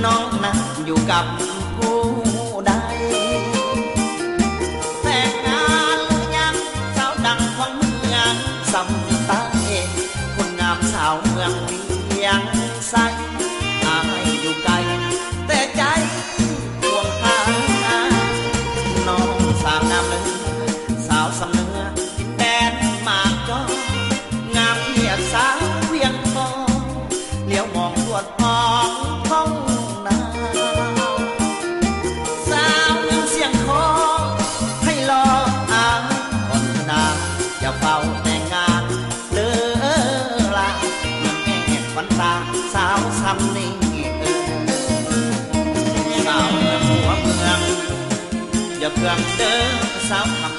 ນ້ອງນັ້ນຢູ່ກັບຜູ້ໃດ? ແຕ່ງງານຫຼືຍັງ? ສາວດັງຂອງເມືອງຊຳໃຕ້ ຄົນງາມສາວເມືອງວຽງໄຊ ອາຍຢູ່ໄກ ແຕ່ໃຈຫວງຫາ. ນ້ອງສາວງາມເໜືອ ສາວຊຳເໜືອ ດິນແດນໝາກຈອກ ງາມທຽບສາວວຽງທອງ ຫຼຽວມອງທວດທອງຂອງນາ. ສາວເມືອງຊຽງຂອງ ໃຫ້ລໍອາຍກ່ອນນາ ຢ່າຟ້າວແຕ່ງງານເດີລະ ເມືອງແອບຟັນຕາ ສາວຊຳນີ້ເອີຍ. ສາວເມືອງຫົວເມືອງ ຢ່າເຄືອງເດີສາວຄຳ